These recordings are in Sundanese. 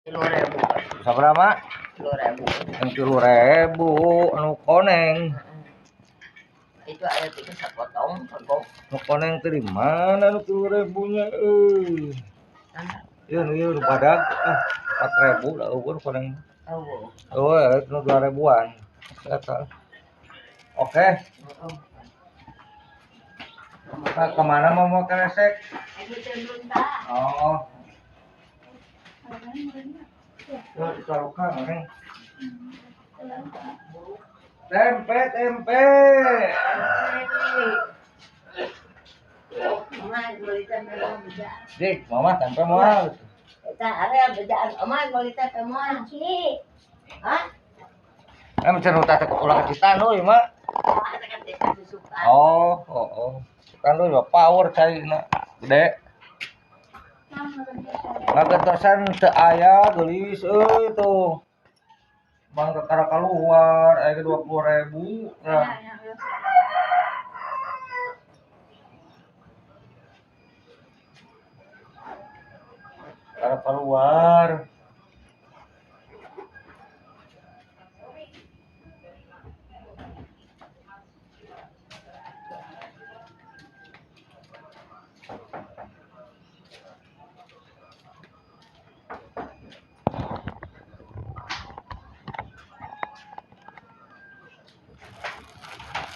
3.000. Sabaraha? 3.000. Yang 3.000 anu koneng. Itu ada 3 sepotong kagok. Nu koneng teh di mana nu 3.000 nya euy. Ieu nu badag ah 4.000 da eueuh koneng. Oh. Oh, nu 2.000-an. Eta. Oke. Nah, kemana mau keresek? Oh. Ya, ditaruhkan, neng. Tempe, tempe. Dik, mama tempe moal. Eta area bejaan omah meuli tempe moal. Hah? Eh, mencari teh ulah ke Citanu ieu mah. Oh, oh, oh. Kan lu power caina gede. Ngagentosan teu aya geulis euy tuh. Bang kakara keluar aya 20.000. Nah. Kakara keluar.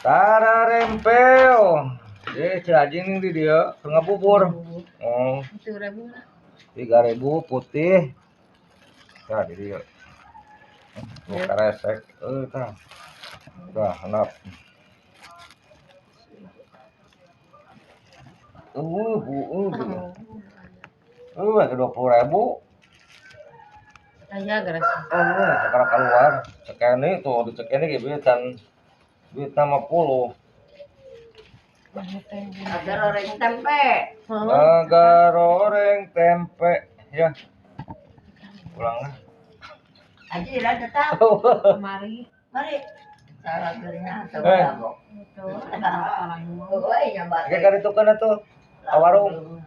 Tara rempel. Cajing di dia tengah bubur. Oh. 3.000 putih. Tah di dia. Nu karesek euy tah. Tah handap. 20.000. Aya geus. Oh, sekarang keluar. Cekene tuh dicekene ge can duit 50. Agar oreng tempe. Agar oreng tempe ya. Pulang lah. Aji lah tetap. Mari. Mari. Salah gernya atau oh, iya Oke, kan itu kan tuh. Ka warung.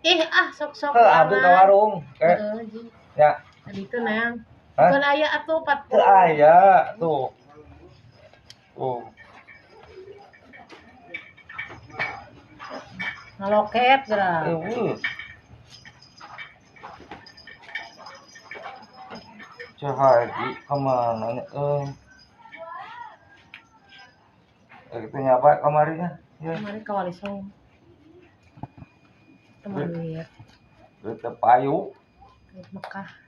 Ih, ah sok-sok. Heuh, abdi ka warung. Ya. Tadi itu nang. Bukan aya atuh 40. Teu aya tuh. Tuh. Ngaloket geura. Eueuh. Cah haji kemana nya euy? Itu nyapa kamarinya? Ya. Kamari ka Walisong. Teman ya. Duit teu payu. Duit Mekah.